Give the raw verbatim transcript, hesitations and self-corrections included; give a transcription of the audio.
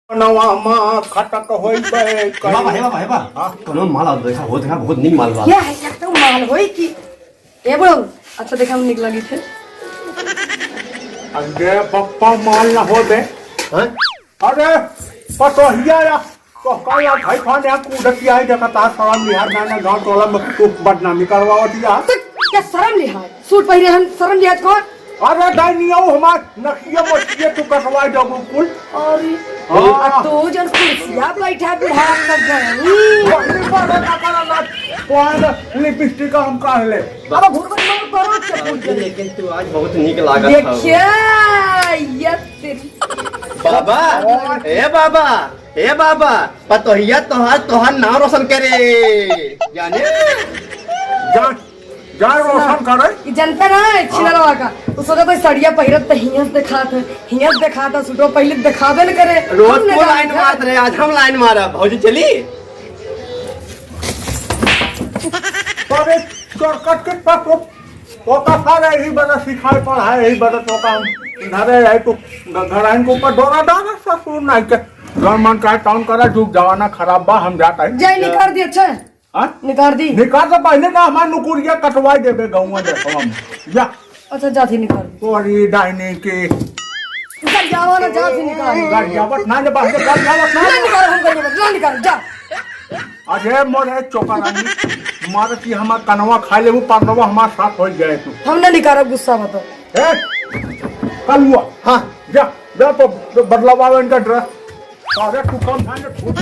नवा मा खटक होई बे हे बा, हे बा, हे बा। हाँ। कोनो माल आवा, देखा हो, देखा, बहुत नीक माल बा। या, या तो माल होई कि, ए बड़ो, अच्छा देखा, हम निकला गई थे। अरे पप्पा, माल ना हो बे। हाँ? अरे, पतोहिया या, तो का या भाई खान या कूदत आई, देखा ता साला बिहार में ना गाँव टोला में तू बदनामी करवावत या। तो क्या शर्म लिहाज? सूट पहिरे हन, शर्म लिहाज कौन? अरे दाई नियाऊ हमार नकिया मछिया तू कटवाई देबू कुल। अरे, हाँ। आ तू जन कुर्सिया बैठा बुढ़ा लग गई। बकरी पर ना करा ना, कौन लिपस्टिक हम काढ़ ले। अब घूर घूर मार करो चप्पल बाबूजी, के। लेकिन तू आज बहुत नीक लागत हौ। देखिए, ये तेरी। बाबा, ए बाबा, ए बाबा, पतोहिया तोहार, तोहार नाम रोशन करे। जाने? जा, जा रोशन करे। ई जनता ना है, छिनरवा का। उ सोचत है सड़िया पहिरत त हियस देखात है, हियस देखात है, सूटवा पहिले देखाबे न करे। रोज हम न तू जाने लाइन का। मारत रहे, आज हम लाइन मारब। भौजी चली? अरे, करकट के पास वो, ओका सारे यही बड़ा सिखाए पढ़ाए, यही बड़ा तो काम धरे है, तू घ-, घराइन के ऊपर डोरा डाला ससुर नाई के। जौन मन चाहे तौन करा, जुग जमाना खराब बा, हम जात है। जाए निकाल दिए, अच्छा? हाँ? निकाल दी। निकाल तो पहले ना हमार नुकुरिया कटवाई देबे गौवा देखो हम। जा। अच्छा, जात ही निकाल। तोरी डाइनी के। निकाल जावा ना, जात ही निकाल। निकाल जावत ना, निकाल जावत ना। ना निकाल, हम कहीं ना निकाल, जा। अरे मोरे चोपा रानी, मारत ही हमार कनवा खा लेबू, परनवा हमार साथ हो जाए तू। हम ना निकालब, गुस्सा मत हो। ए, कलुआ। हाँ। जा, जा तो बदलवावे इनका ड्रेस। अरे तू कम था ना, छूट।